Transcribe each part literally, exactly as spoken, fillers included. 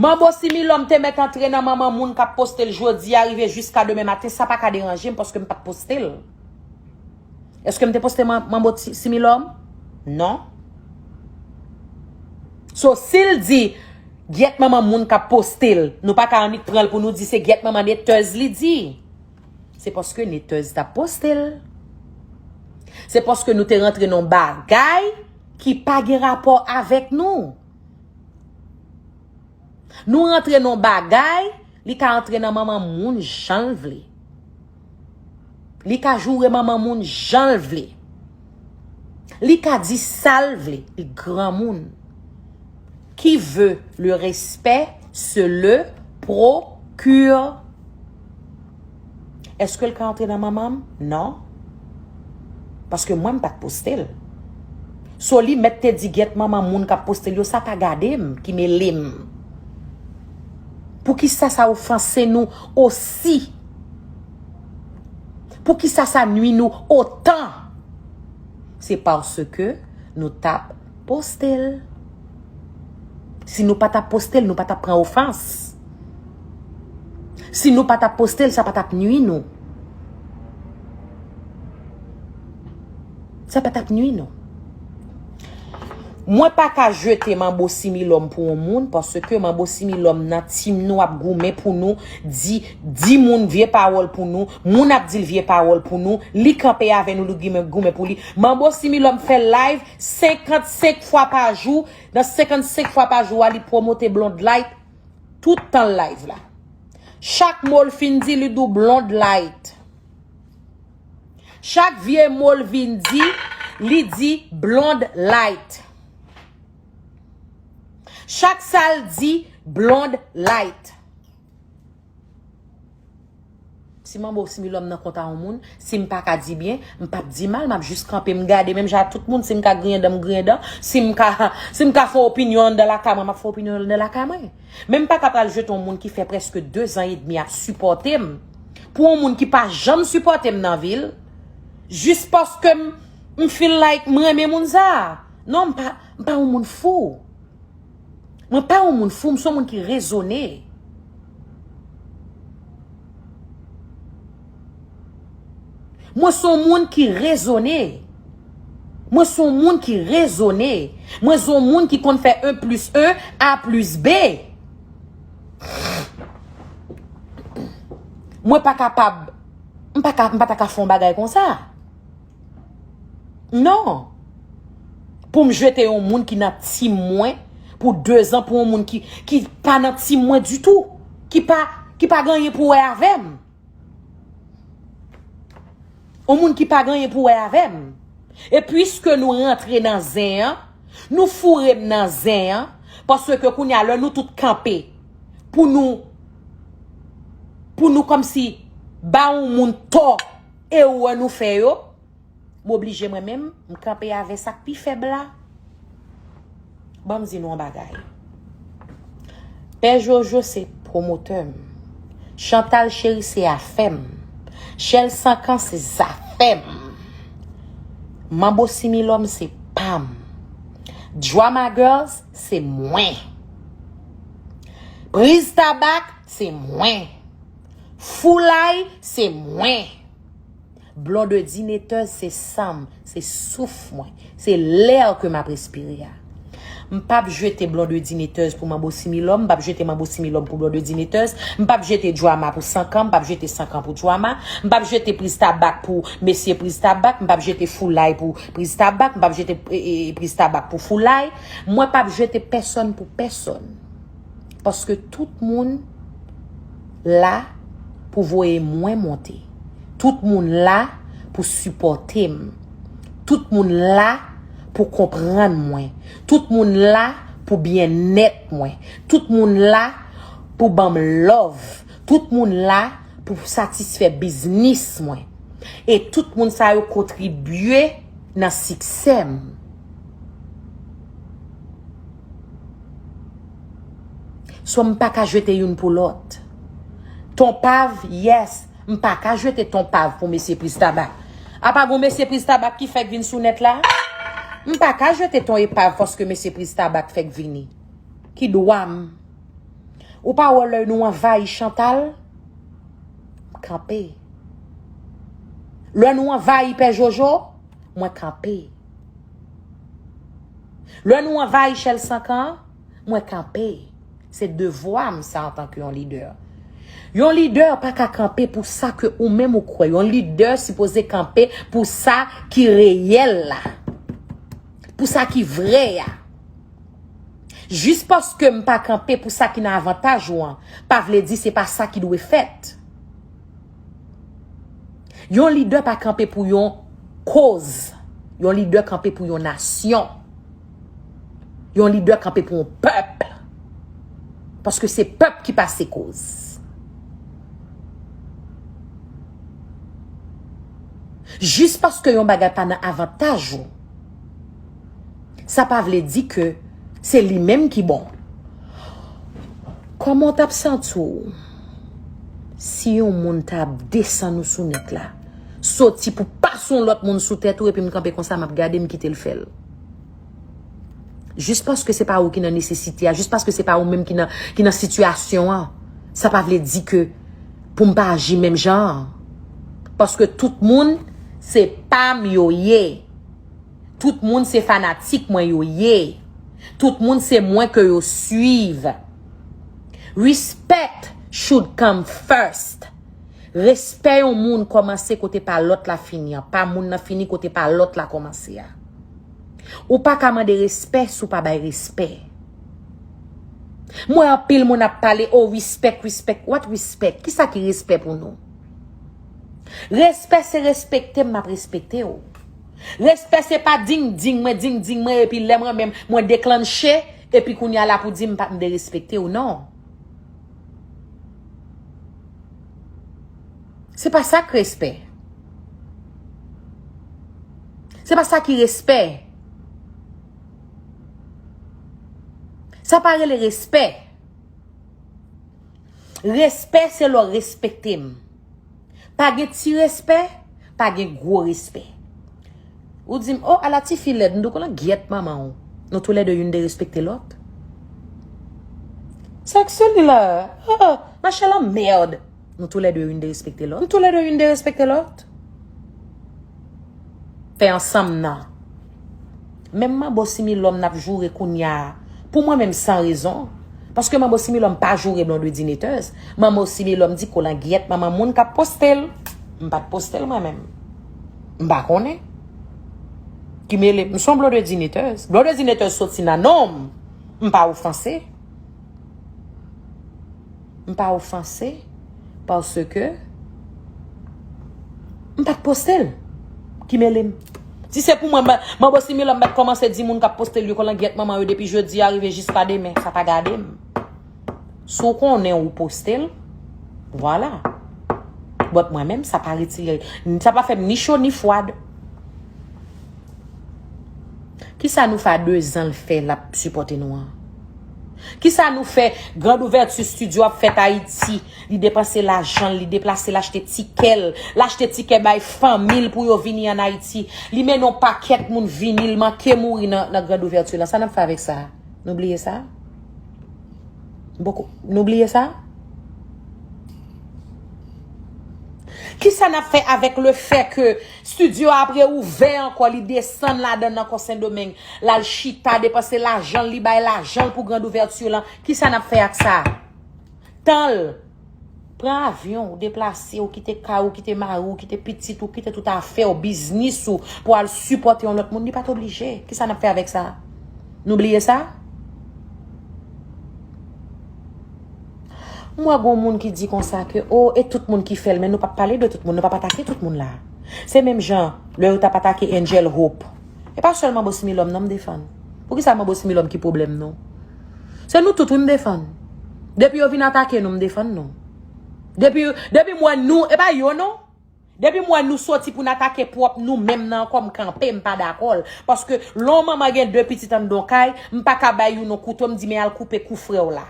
Manbo Similòm te mèt antre nan manman moun k ap poste l jodi a rive jiska demen maten, sa pa ka deranje m paske m pa t poste l. Èske m te poste man- Manbo Ti- Similòm? Non. So, si l di, gyèt manman moun k ap poste l, nou pa ka annik pran l pou nou di se gyèt manman netèz li di. Se paske netèz t ap poste l. Se paske nou te rantre nan bagay ki pa gen rapò avèk nou. Nou rantre nan bagay, li ka antre nan manman moun jan l vle. Li ka joure manman moun jan l vle. Li ka di sa l vle, li granmoun. Qui veut le respect se le procure. Èske l ka antre nan manman m? Non. Paske mwen, m pa t poste l. So, li mèt te di gyèt manman moun k ap poste l yo, sa pa gade m ki mele m. Poukisa sa ofanse nou osi? Poukisa sa nwi nou otan? Se paske nou t ap poste l. Si nou pa t ap poste l, nou pa t ap pran ofans. Si nou pa t ap poste l, sa pa t ap nwi nou. Sa pa t ap nwi nou. Mwen pa ka jete Manbo Similòm pou yon moun, paske Manbo Similòm nan tim nou ap goumen pou nou, di, di moun vye pawòl pou nou, moun ap di l vye pawòl pou nou, li kanpe avè nou, li goumen, goumen pou li. Manbo Similòm fè live senkannsenk fwa pa jou, nan senkannsenk fwa pa jou a, li pwomote Blonde Light tout tan live la. Chak mo l fin di, li di w Blonde Light. Chak vye mo l vin di, li di Blonde Light. Chak sa l di, Blonde Light. Si Manbo Similòm nan kont a yon moun, si m pa ka di byen, m p ap di mal, m ap jis kanpe, m gade, menm jan ak tout moun, si m ka griyen dan, m griyen dan, si m ka, si m ka fè opinyon anndan lakay mwen, m ap fè opinyon anndan lakay mwen. Men m pa ka pral jete yon moun ki fè prèske de zan edmi ap sipòte m, pou yon moun ki pa janm sipòte m nan vi l, jis paske m, m feel like m renmen moun sa a. Non, m pa, m pa yon moun fou. Mwen pa yon moun fou, m se yon moun ki rezone. Mwen se yon moun ki rezone. Mwen se yon moun ki rezone. Mwen se yon moun ki konn fè en plis en a plis b. Mwen pa kapab, m pa ka, m pa ta ka fè yon bagay konsa. Non. Pou m jete yon moun ki nan tim mwen pou de zan, pou yon moun ki, ki pa nan tim mwen ditou, ki pa, ki pa gen anyen pou wè avè m. Yon moun ki pa gen anyen pou wè avè m. E piske nou rantre nan zen an, nou foure m nan zen an, paske kounye a lè nou tout kanpe pou nou, pou nou kòmsi ba yon moun tò erè nou fè yo, m oblije mwen menm, m kanpe avè sa k pi fèb la. Ban m di nou yon bagay. Pè Jojo se pwomotè m. Chantal Cheri se afè m. Chèl Sankan se zafè m. Manbo Similòm se pa m. Drama Girls se mwen. Priz Tabak se mwen. Foulay se mwen. Blondedy Netèz se san m, se souf mwen, se lè ke m ap respire a. M p ap jete Blondedy Netèz pou Manbo Similòm, m p ap jete Manbo Similòm pou Blondedy Netèz, m p ap jete Drama pou Sankan, m p ap jete Sankan pou Drama, m p ap jete Priz Tabak pou mesye Priz Tabak, m p ap jete Foulay pou Priz Tabak, m p ap jete e, e, Priz Tabak pou Foulay, mwen p ap jete pèsonn pou pèsonn. Paske tout moun la pou voye mwen monte. Tout moun la pou sipòte m. Tout moun la pou konprann mwen. Tout moun la pou byennèt mwen. Tout moun la pou ban m love. Tout moun la pou satisfè biznis mwen. E tout moun sa yo kontribye nan siksè m. So, m pa ka jete youn pou lòt. Ton Pav, yes, m pa ka jete Ton Pav pou mesye Priz Tabak. Apa gon mesye Priz Tabak ki fèk vin sou nèt la? M pa ka jete Ton Epav paske mesye Priz Tabak fèk vini. Ki dwa m? Ou pa wè lè nou anvayi Chantal? M kanpe. Lè nou anvayi Pè Jojo, mwen kanpe. Lè nou anvayi Chèl Sankan, mwen kanpe. Se devwa m sa antanke yon lidè. Yon lidè pa ka kanpe pou sa ke ou menm ou kwè. Yon lidè sipoze kanpe pou sa ki reyèl la. Pou sa ki vrè a. Jis paske m pa kanpe pou sa ki nan avantaj ou an, pa vle di se pa sa ki dwe fèt. Yon lidè pa kanpe pou yon koz. Yon lidè kanpe pou yon nasyon. Yon lidè kanpe pou yon pèp. Paske se pèp ki pase koz. Jis paske yon bagay pa nan avantaj ou, sa pa vle di ke se li menm ki bon. Kòman w t ap santi w si yon moun t ap desann ou sou nèt la, soti pou pase yon lòt moun sou tèt ou, epi m kanpe konsa, m ap gade, m kite l fè l? Jis paske se pa ou ki nan nesesite a, jis paske se pa ou menm ki nan, ki nan sitiyasyon an, sa pa vle di ke pou m pa aji menm jan an. Paske tout moun se pa m yo ye. Tout moun se fanatik mwen yo ye. Tout moun se mwen ke yo swiv. Respect should come first. Respè yon moun kòmanse kote pa lòt la fini an, pa moun nan fini kote pa lòt la kòmanse a. Ou pa ka mande respè si w pa bay respè. M wè anpil moun ap pale, oh, respect, respect. What respect? Kisa ki respè pou nou? Respè se respekte m, m ap respekte w. Respè se pa ding ding mwen, ding ding mwen, epi lè mwen menm, mwen deklanche, epi kounye a la pou di m pa m derespekte w, non. Se pa sa k respè. Se pa sa ki respè. Sa pa rele respè. Respè se lè w respekte m. Pa gen ti respè, pa gen gwo respè. Ou di m, oh, ala tifi lèd, m di w, kolangyèt manman w. Nou toulède youn derespekte lòt. Sa k sou li la? Oh, mache lanmèd. Nou toulède youn derespekte lòt. Nou toulède youn derespekte lòt. Fè ansanm nan. Menm Manbo Similòm n ap joure kounye a. Pou mwen menm san rezon. Paske Manbo Similòm pa joure Blondedy Neters. Manbo Similòm di kolangyèt manman moun k ap poste l. M pa t poste l mwen menm. M pa konnen. Ki mele m, m se yon Blondedy Neters. Blondedy Neters soti nan non m. M pa ofanse. M pa ofanse paske m pa t poste l. Ki mele m? Si se pou mwen, Manbo Similòm mèt kòmanse di moun k ap poste l yo kolangyèt manman yo depi jodi a rive jiska demen, sa pa gade m. Si w konnen ou poste l, vwala. But mwen menm, sa pa retire, sa pa fè m ni cho ni fwad. Kisa nou fè a dezan l fè l ap sipòte nou an? Kisa nou fè Grand Ouverture Studio ap fèt Ayiti? Li depanse lajan l, li deplase l achte tikè l, l achte tikè bay fanmi l pou yo vini ann Ayiti. Li mennen yon pakèt moun vini, l manke mouri nan, nan Grand Ouverture lan. Sa n ap fè avèk sa? Nou bliye sa? Boko, nou bliye sa? Kisa n ap fè avèk le fè ke studio a ap reouvè ankò, li desann ladan l ankò Sendomeng, l al chita, depanse lajan l, li bay lajan l pou Grand Ouverture lan? Kisa n ap fè ak sa? Tan l, pran avyon, ou deplase, ou kite kay, ou kite mari, ou kite pitit, ou kite tout afè w, biznis ou, pou al sipòte yon lòt moun, li pa t oblije. Kisa n ap fè avèk sa? Nou bliye sa? M wè gon moun ki di konsa ke, oh, e tout moun ki fè l, men nou p ap pale de tout moun, nou p ap atake tout moun la. Se menm jan, lè yo t ap atake Angel Hope. E pa sèl Manbo Similòm non m defann. Poukisa Manbo Similòm ki pwoblèm nou? Se nou tout wi m defann. Depi yo vin atake nou, m defann nou. Depi, depi m wè nou, e pa yo non. Depi m wè nou soti pou n atake pwòp nou menm nan ankò, m kanpe, m pa dakò l. Paske lè yon manman gen de pitit anndan yon kay, m pa ka bay youn yon kouto, m di men al koupe kou frè w la.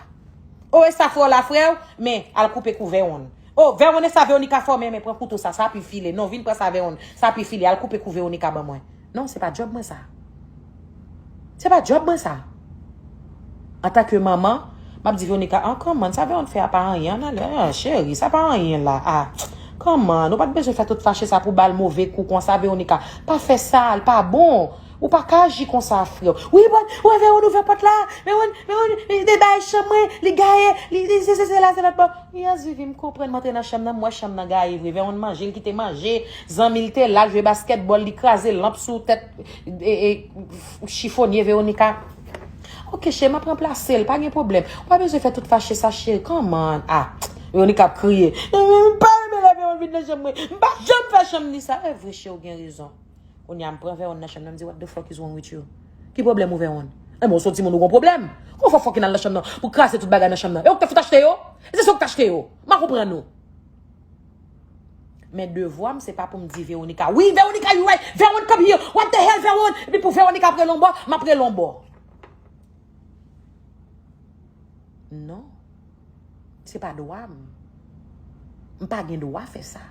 O, e sa frè w la frè w, men al koupe kou Vèwonn. O, Vèwonn, e sa Veronica fè w, men, men pran kouto sa, sa pi file. Non, vin pran sa Vèwonn, sa pi file, al koupe kou Veronica ban mwen. Non, se pa djòb mwen sa. Se pa djòb mwen sa. Antanke manman, M ap di Veronica, ah, kòman, sa Veron fè a pa anyen, an alè, ah, cheri, sa pa anyen la, ah, kòman, ou pa t bezwen fè tout fache sa pou ba l move kou konsa, Veronica, pa fè sa, l pa bon, ou pa ka aji konsa, frè. Wi, bon, wè, Veron ouvè pòt la, Veron, Veron, li debay chanm mwen, li gaye, li, li, se, se, se la, se lòt bò. Yes, Vivi, m konprann, m antre nan chanm nan, m wè chanm nan gaye vre, Veron manje, li kite manje, zanmi l te la, l jwe baskètbòl, li kraze lanp sou tèt, e, e, chifonye, Veronica. Ok, cheri, m ap ranplase l, pa gen pwoblèm. Ou pa bezwen fè tout fache sa, cheri. Kòman? Ah, Veronica ap kriye. M pa renmen lè Veron vin nan chanm mwen. M pa janm fè chanm li sa. E vre, cheri, ou gen rezon. Kounye a, m pran Veron nan chanm nan, m di, what the fuck is wrong with you? Ki pwoblèm ou, Veron? Enben, ou se yon timoun, ou gon pwoblèm. Kòman fò fucking al nan chanm nan pou kraze tout bagay nan chanm nan? E ou k te fout achte yo? E se ou k te achte yo? M pa konprann ou. Men devwa m, se pa pou m di Veronica, wi, Veronica, you right, Veron, come here, what the hell, Veron? Epi pou Veronica ap rele yon bò, m ap rele yon bò. Non. Se pa dwa m. M pa gen dwa fè sa.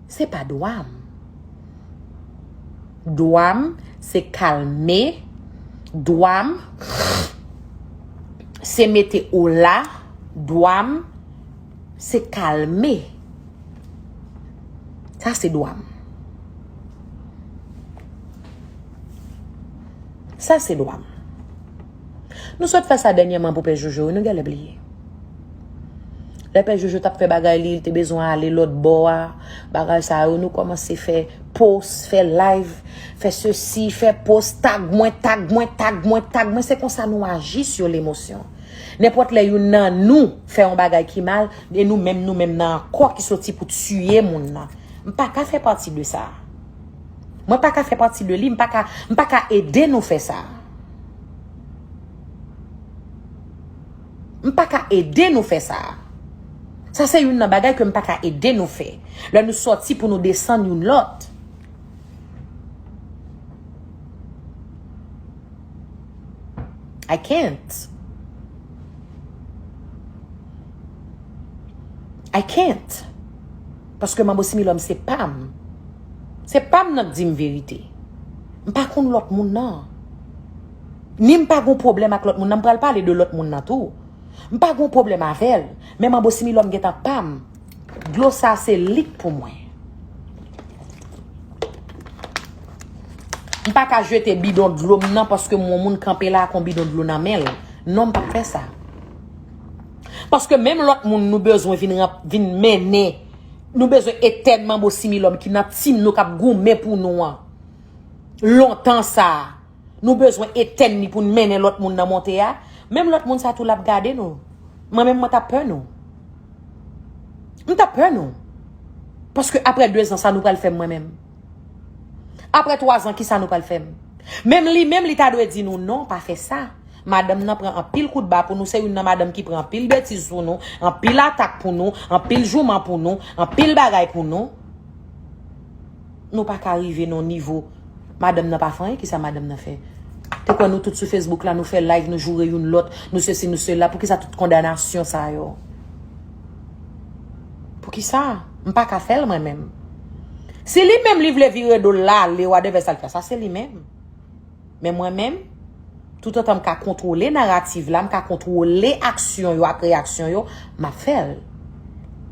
Se pa dwa m. Dwa m, se kalme. Dwa m, se mete ola. Dwa m, se kalme. Sa se dwa m. Sa se dwa m. Nou sot fè sa dènyèman pou Pè Jojo, wi, nou genlè bliye. Lè Pè Jojo t ap fè bagay li, li te bezwen ale lòt bò a, bagay sa yo, nou kòmanse fè post, fè live, fè sesi, fè post, tag mwen, tag mwen, tag mwen, tag mwen. Se konsa nou aji sou lemosyon. Nenpòt lè youn nan nou fè yon bagay ki mal, e nou menm, nou menm nan ankò ki soti pou tiye moun nan. M pa ka fè pati de sa. Mwen pa ka fè pati de li, m pa ka, m pa ka ede nou fè sa. M pa ka ede nou fè sa. Sa se youn nan bagay ke m pa ka ede nou fè. Lè nou sòti pou nou desann youn lòt. I can't. I can't. Paske Manbo Similòm se pa m. Se pa m nan k di m verite. M pa konn lòt moun nan. Ni m pa gon pwoblèm ak lòt moun nan. M pral pale de lòt moun nan tou. M pa gon pwoblèm avè l. Men Manbo Similòm gentan pa m. Dlo sa se li k pou mwen. M pa ka jete bidon dlo m nan paske m wè yon moun kanpe la ak yon bidon dlo nan men l. Non, m p ap fè sa. Paske menm lòt moun nou bezwen vin, vin mennen, nou bezwen etèn Manbo Similòm ki nan tim nou k ap goumen pou nou an. Lontan sa a. Nou bezwen etèn li pou n mennen lòt moun nan monte a. Menm lòt moun sa tou l ap gade nou. Mwen menm mwen t ap pè nou. M t ap pè nou. Paske apre dezan sa nou pral fè m mwen menm. Apre twazan kisa nou pral fè m? Menm li menm li ta dwe di nou non, pa fè sa. Madanm nan pran anpil kout ba pou nou, se youn nan madanm ki pran anpil betiz pou nou, anpil atak pou nou, anpil jouman pou nou, anpil bagay pou nou. Nou pa ka rive nan nivo madanm nan pa fè anyen, kisa madanm nan fè? Te kwè nou tout sou Facebook la, nou fè live, nou joure youn lòt, nou sesi, nou sela. Poukisa tout kondanasyon sa yo? Poukisa? M pa ka fè l mwen menm. Si li menm li vle vire do l la, ale, whatever sa l fè, sa se li menm. Men mwen menm, toutotan m ka kontwole narativ la, m ka kontwole aksyon yo ak reyaksyon yo, m ap fè l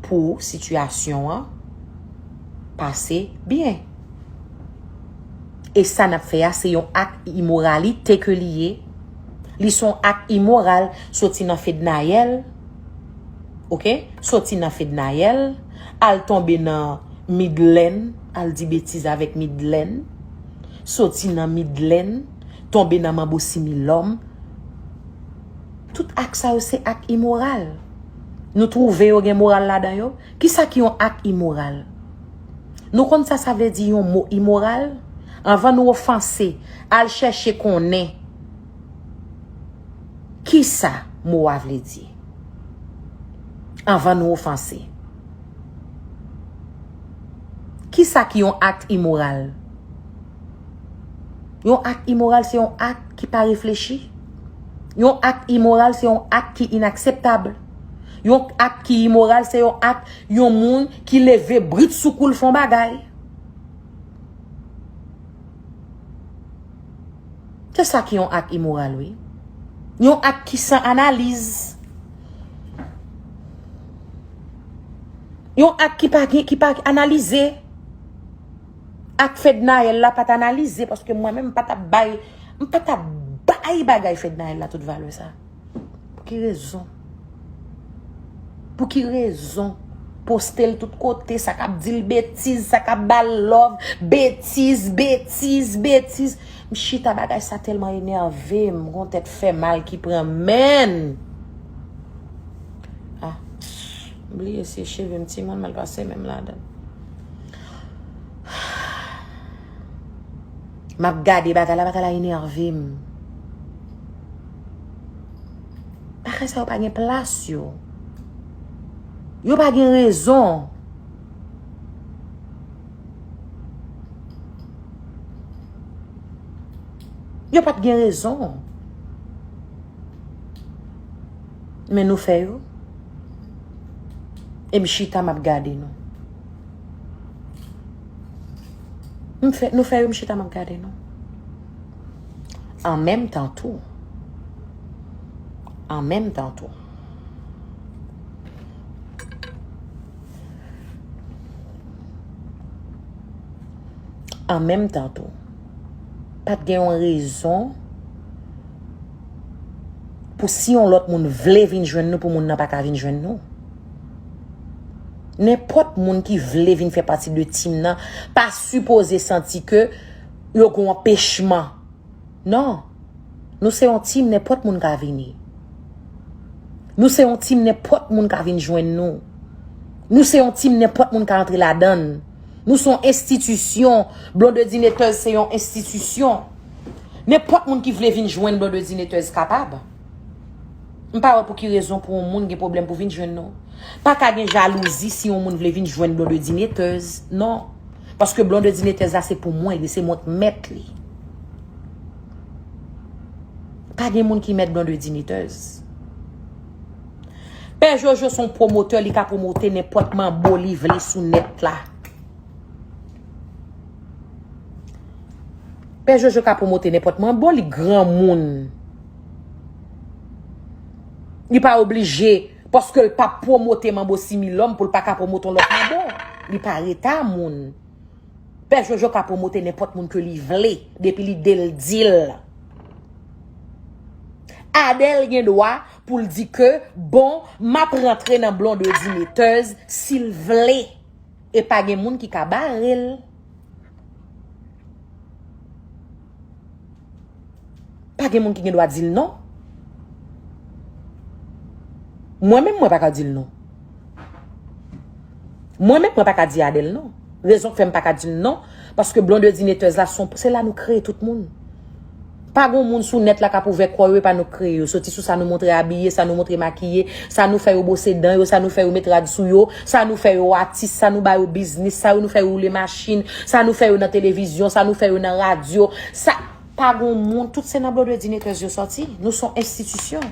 pou sitiyasyon an pase byen. E sa n ap fè a, se yon ak imoralite ke li ye. Li se yon ak imoral soti nan Fednaelle, oke? Soti nan Fednaelle, al tonbe nan Midlène, al di betiz avèk Midlène, soti nan Midlène, tonbe nan Manbo Similòm. Tout ak sa yo se ak imoral. Nou twouve yo gen moral ladan yo? Kisa ki yon ak imoral? Nou konn sa sa vle di yon mo imoral? Anvan nou ofanse, al chèche konnen kisa mo a vle di. Anvan nou ofanse. Kisa ki yon ak imoral? Yon ak imoral se yon ak ki pa reflechi. Yon ak imoral se yon ak ki inakseptab. Yon ak ki imoral se yon ak yon moun ki leve brit sou kou l fè yon bagay. Se sa ki yon ak imoral, wi. Yon ak ki san analiz. Yon ak ki pa gen, ki pa analize. Ak Fednaelle la pa t analize, paske mwen menm m pa t ap bay, m pa t ap bay bagay Fednaelle la tout valè sa. Pou ki rezon? Pou ki rezon? Poste l tout kote, sa k ap di l betiz, sa k ap ba l love, betiz, betiz, betiz. M chita, bagay sa tèlman enève m, gon tèt fè mal ki pran men. Ah, m bliye si e cheve m timoun, m al pase men m ladan l. M ap gade bagay la, bagay la enève m. Bagay sa yo pa gen plas yo. Yo pa gen rezon. Yo pa t gen rezon. Men nou fè yo. E m chita, m ap gade nou. M fè, nou fè yo, m chita, m ap gade nou. An menm tan tou. An menm tan tou. An menm tan tou. Pa t gen yon rezon pou si yon lòt moun vle vin jwenn nou, pou moun nan pa ka vin jwenn nou. Nenpòt moun ki vle vin fè pati de team nan pa sipoze santi ke yo gen yon anpechman. Non. Nou se yon team, nenpòt moun ka vini. Nou se yon team, nenpòt moun ka vin jwenn nou. Nou se yon team, nenpòt moun ka antre ladan l. Nou se yon enstitisyon. Blondedy Netteuse se yon enstitisyon. Nenpòt moun ki vle vin jwenn Blondedy Netteuse kapab. M pa wè pou ki rezon pou yon moun gen pwoblèm pou vin jwenn nou. Pa ka gen jalouzi si yon moun vle vin jwenn Blondedy Netteuse. Non. Paske Blondedy Netteuse la se pou mwen, li se mwen k mèt li. Pa gen moun ki mèt Blondedy Netteuse. Pè Jojo se yon pwomotè, li ka pwomote nenpòt manbo li vle sou nèt la. Pè Jojo ka pwomote nenpòt manbo, li granmoun. Li pa oblije, paske l pa pwomote manbo Similòm pou l pa ka pwomote yon lòt manbo. Li pa reta moun. Pè Jojo ka pwomote nenpòt moun ke li vle, depi li de l di l. Adèl gen dwa pou l di ke, bon, m ap rantre nan Blondedy Netteuse si l vle. E pa gen moun ki ka bare l. Pa gen moun ki gen dwa di l non. Mwen menm, mwen pa ka di l non. Mwen menm, mwen pa ka di Adèl non. Rezon k fè m pa ka di l non, paske Blondedy Netteuse la, se la nou kreye tout moun. Pa gon moun sou nèt la k ap ouvè kò yo, e pa nou k kreye yo. Soti sou sa nou montre abiye, sa nou montre makiye, sa nou fè yo bwose dan yo, sa nou fè yo met rad sou yo, sa nou fè yo atis, sa nou ba yo biznis, sa yo nou fè yo woule machin, sa nou fè yo nan televizyon, sa nou fè yo nan radyo, sa, pa gon moun, tout se nan Blondedy Netteuse yo sòti. Nou se yon enstitisyon.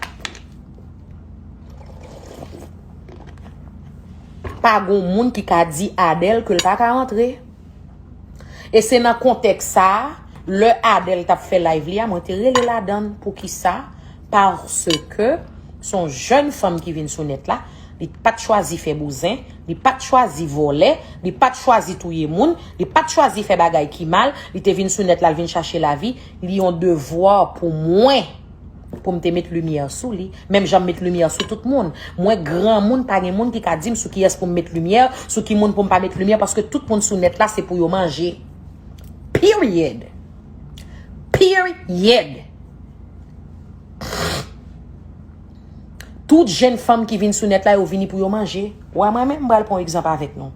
Pa gon moun ki ka di Adèl ke l pa ka rantre. E se nan kontèks sa a, lè Adèl t ap fè live li a, mwen te rele ladan l. Poukisa? Paske se yon jèn fanm ki vin sou nèt la, li pa t chwazi fè bouzen, li pa t chwazi vòlè, li pa t chwazi touye moun, li pa t chwazi fè bagay ki mal, li te vin sou nèt la, l vin chache lavi, li yon devwa pou mwen. Pou m te met limyè sou li, menm jan m met limyè sou tout moun. Mwen granmoun, pa gen moun ki ka di m sou kiyès pou m met limyè, sou ki moun pou m pa met limyè, paske tout moun sou nèt la se pou yo manje. Period. Period. Tout jèn fanm ki vin sou nèt la, yo vini pou yo manje. Wa mwen menm, m pral pran yon egzanp avèk nou.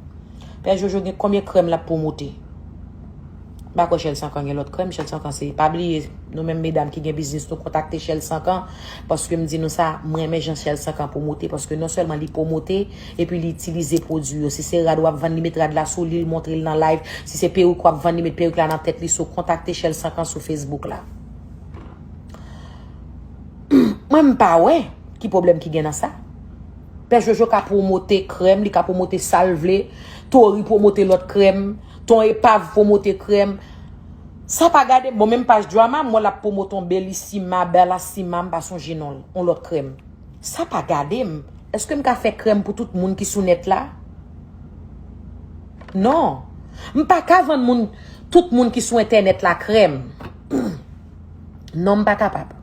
Pè Jojo gen konbyen krèm l ap pwomote? M pa kwè Shell Sankan gen lòt krèm. Shell Sankan se, pa bliye, nou menm medam ki gen biznis, nou kontakte Shell Sankan, paske m di nou sa, m renmen jan Shell Sankan pwomote, paske non sèlman li pwomote, epi li itilize pwodui yo. Si se rad w ap vann, li met rad la sou li, li montre l nan live. Si se perik w ap vann, li met perik la nan tèt li. So, kontakte Shell Sankan sou Facebook la. Mwen, m pa wè ki pwoblèm ki gen nan sa. Pè Jojo ka pwomote krèm, li ka pwomote sa l vle. Tori pwomote lòt krèm. Ton Epav pwomote krèm. Sa pa gade m. Bon, menm paj Drama, m wè l ap pwomote on Bellissima, Bellissima, m pa sonje non l, on lòt krèm. Sa pa gade m. Èske m ka fè krèm pou tout moun ki sou nèt la? Non. M pa ka vann moun, tout moun ki sou entènèt la krèm. Non, m pa kapab.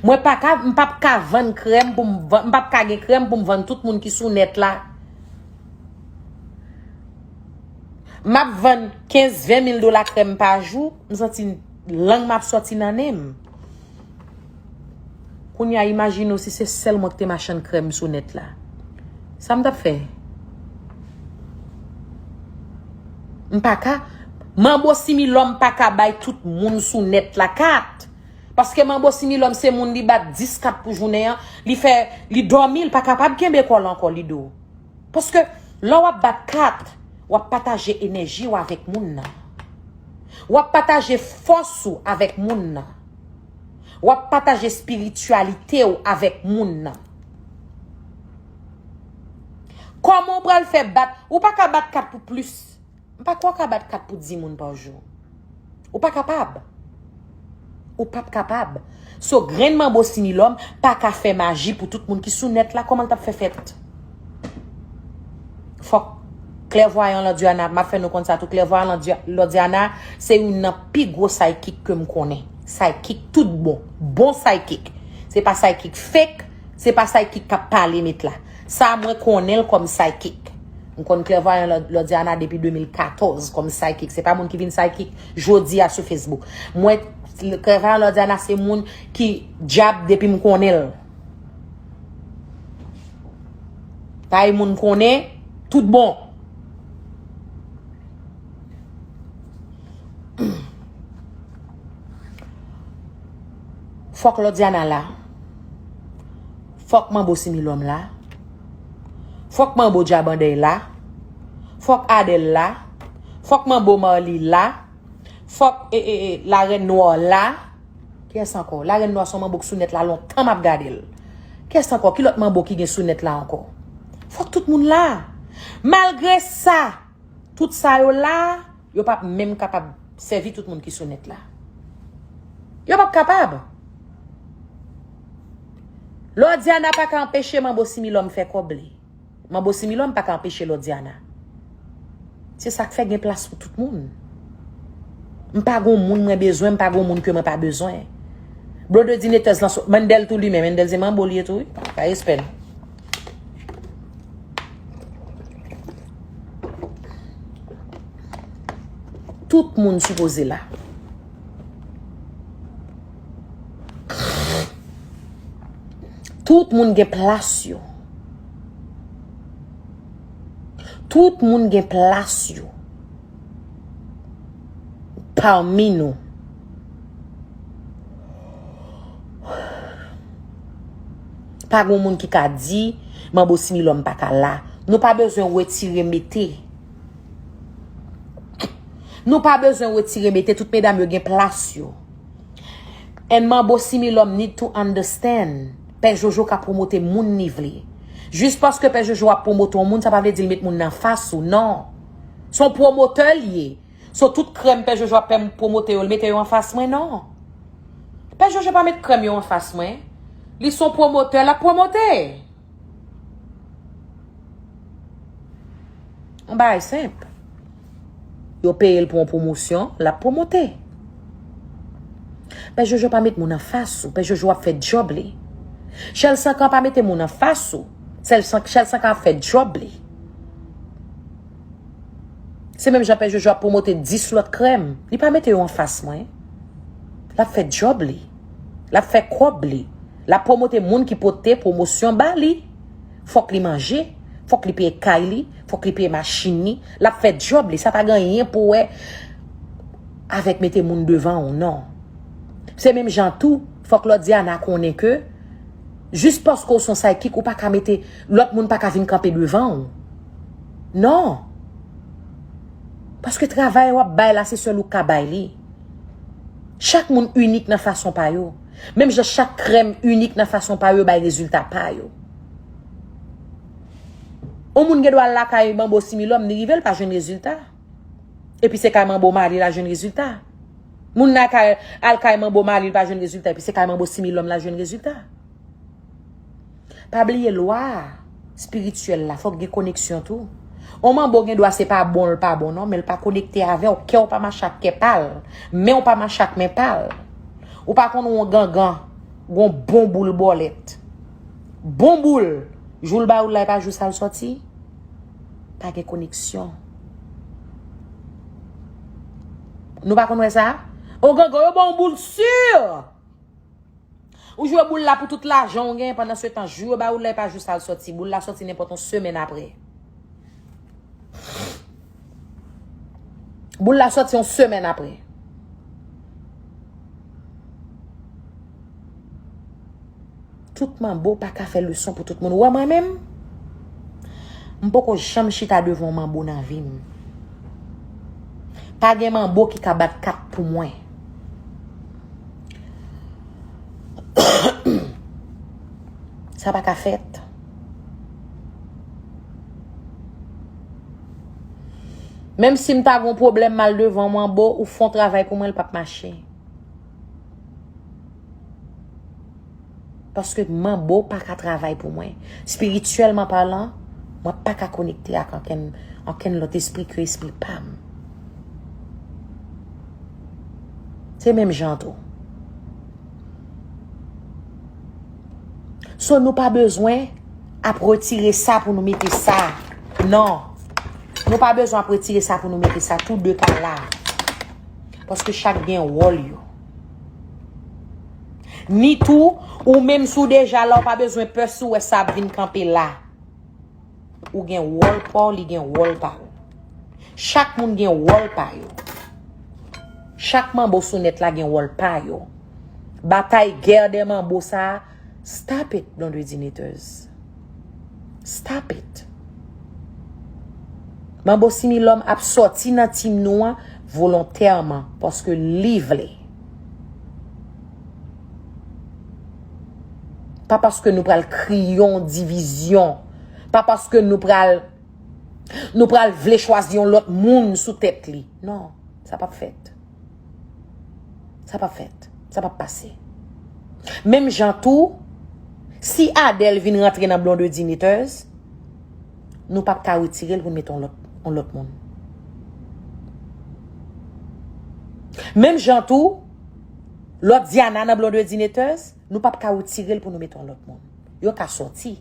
Mwen pa ka, m p ap ka vann krèm pou m vann, m p ap ka gen krèm pou m vann tout moun ki sou nèt la. M ap vann kenz, ven mil dola krèm pa jou, m santi lang m ap sòti nan nen m. Kounye a, imajine w si se sèl mwen ki te machann krèm sou nèt la. Sa m t ap fè? M pa ka. Manbo Similòm pa ka bay tout moun sou nèt la kat. Paske Manbo Similòm se moun li bat dis kat pou jounen an. Li fè, li dòmi, li pa kapab kenbe kò l ankò, li do. Paske lè w ap bat kat, w ap pataje enèji w avèk moun nan. W ap pataje fòs ou avèk moun nan. W ap pataje espirityalite w avèk moun nan. Kòman w pral fè bat? Ou pa ka bat kat pou plis. M pa kwè w ka bat kat pou dis moun pa jou. Ou pa kapab. Ou p ap kapab. So, grenn Manbo Similòm pa ka fè maji pou tout moun ki sou nèt la. Kòman l t ap fè fèt? Fòk klèvwayan Lòdyana, m ap fè nou konn sa tou, klèvwayan Lòdya-, Lòdyana se youn nan pi gwo psychic ke m konnen. Psychic tout bon. Bon psychic. Se pa psychic fake, se pa psychic k ap pale met la. Sa mwen konnen l kòm psychic. M konn klèvwayan Lò-, Lòdyana depi de mil katòz kòm psychic. Se pa moun ki vin psychic jodi a sou Facebook. Mwen, klèvwayan Lòdyana se moun ki dyab depi m konnen l. Bay moun konnen, tout bon. Fòk Lòdyana la. Fòk Manbo Similòm la. Fòk Manbo Djabandèy la. Fòk Adèl la. Fòk Manbo Marly la. Fòk, e, e, e, Larèn Nwa la. Kiyès ankò? Larèn Nwa se yon manbo k sou nèt la lontan m ap gade l. Kiyès ankò? Ki lòt manbo ki gen sou nèt la ankò? Fòk tout moun la. Malgre sa, tout sa yo la, yo p ap menm kapab sèvi tout moun ki sou nèt la. Yo p ap kapab. Lòdyana pa ka anpeche Manbo Similòm fè kòb li. Manbo Similòm pa ka anpeche Lòdyana. Se sa k fè gen plas pou tout moun. M pa gon moun mwen bezwen, m pa gon moun ke mwen pa bezwen. Blodedinetèz lan, Mendel tou li menm, Mendel se manbo li ye tou, wi. Pa respè l. Tout moun sipoze la. Tout moun gen plas yo. Tout moun gen plas yo. Pami nou. Pa gen moun ki ka di, Manbo Similòm pa ka la. Nou pa bezwen retire mete. Nou pa bezwen retire mete, tout medam yo gen plas yo. And Manbo Similòm need to understand. Pè Jojo ka pwomote moun li vle. Jis paske Pè Jojo ap pwomote yon moun, sa pa vle di l met moun nan fas ou, non. Se yon pwomotè l ye. So tout krèm Pè Jojo ap pè m pwomote yo, l mete yo anfas mwen, non. Pè Jojo pa met krèm yo anfas mwen. Li se yon pwomotè, l ap pwomote. Yon bagay senp. Yo peye l pou yon pwomosyon, l ap pwomote. Pè Jojo pa met moun anfas ou, Pè Jojo ap fè djòb li. Chèl Sankan pa mete moun anfas ou, Chèl San-, Chèl Sankan ap fè djòb li. Se menm jan Pè Jojo ap pwomote dis lòt krèm, li pa mete yo anfas mwen. L ap fè djòb li. L ap fè kòb li. L ap pwomote moun ki pote pwomosyon ba li. Fòk li manje, fòk li peye kay li, fòk li peye machin li. L ap fè djòb li, sa pa gen anyen pou wè avèk mete moun devan ou, non. Se menm jan tou, fòk Lòdyana konnen ke jis paske w se yon psychic, ou pa ka mete, lòt moun pa ka vin kanpe devan ou. Non. Paske travay w ap bay la, se sèl ou k ka bay li. Chak moun inik nan fason pa yo. Menm jan chak krèm inik nan fason pa yo, bay rezilta pa yo. Yon moun gen dwa al lakay manbo similòm, li rive, l pa jwenn rezilta. Epi se kay manbo mari l al jwenn rezilta. Moun nan kay, al kay manbo mari l pa jwenn rezilta, epi se kay manbo similòm l al jwenn rezilta. Pa bliye lwa espirityèl la, fòk gen koneksyon tou. Yon manbo gen dwa se pa bon l pa bon non, men l pa konekte avè w, kè w pa mache ak kè pa l, men w pa mache ak men pa l. Ou pa konn yon gangan, gon bon boul bòlèt. Bon boul, jou l ba ou l la, e pa jou sa l sòti. Pa gen koneksyon. Nou pa konn wè sa? Yon gangan, yo ba w boul si! Ou jwe boul la pou tout lajan ou gen, pandan se tan, jou yo ba ou la, e pa jou sa l sòti. Boul la sòti nenpòt yon semèn apre. Boul la sòti yon semèn apre. Tout manbo pa ka fè leson pou tout moun. Ou wè mwen menm? M poko janm chita devan yon manbo nan vi m. Pa gen manbo ki ka bat kat pou mwen. Sa pa ka fèt. Menm si m ta gon pwoblèm, m al devan manbo, ou fè yon travay pou mwen, l p ap mache. Paske manbo pa ka travay pou mwen. Espirityèlman palan, mwen pa ka konekte ak ankenn, ankenn lòt espri ke espri pa m. Se menm jan tou. So, nou pa bezwen ap retire sa pou nou mete sa. Non. Nou pa bezwen ap retire sa pou nou mete sa. Tou de ka la. Paske chak gen wòl yo. Ni tou, ou menm si w deja la, ou pa bezwen pè si w wè sa ap vin kanpe la. Ou gen wòl pa w, li gen wòl pa l. Chak moun gen wòl pa yo. Chak manbo sou nèt la gen wòl pa yo. Batay gè dè manbo sa a, stop it, Blondedy Knitters. Stop it. Manbo Similòm ap sòti nan team nou an volontèman, paske li vle. Pa paske nou pral kriye yon divizyon. Pa paske nou pral, nou pral vle chwazi yon lòt moun sou tèt li. Non, sa p ap fèt. Sa p ap fèt. Sa p ap pase. Menm jan tou, si Adèl vin rantre nan Blondedy Knitters, nou p ap ka retire l pou n mete yon lòt, yon lòt moun. Menm jan tou, lòt Diana nan Blondedy Knitters, nou p ap ka retire l pou nou mete yon lòt moun. Yo ka sòti.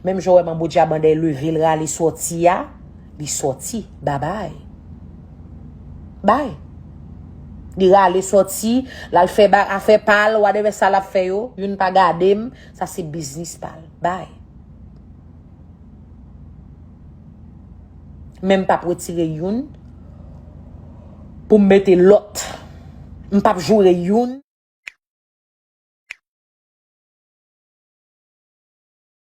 Menm jan w wè manbo dyabanday leve l rale sòti a, li sòti. Babay. Bay. Li rale sòti, l al fè ba, afè pa l, whatever sa l ap fè yo, youn pa gade m, sa se biznis pa l. Bay. Men m p ap retire youn pou m mete lòt. M p ap joure youn.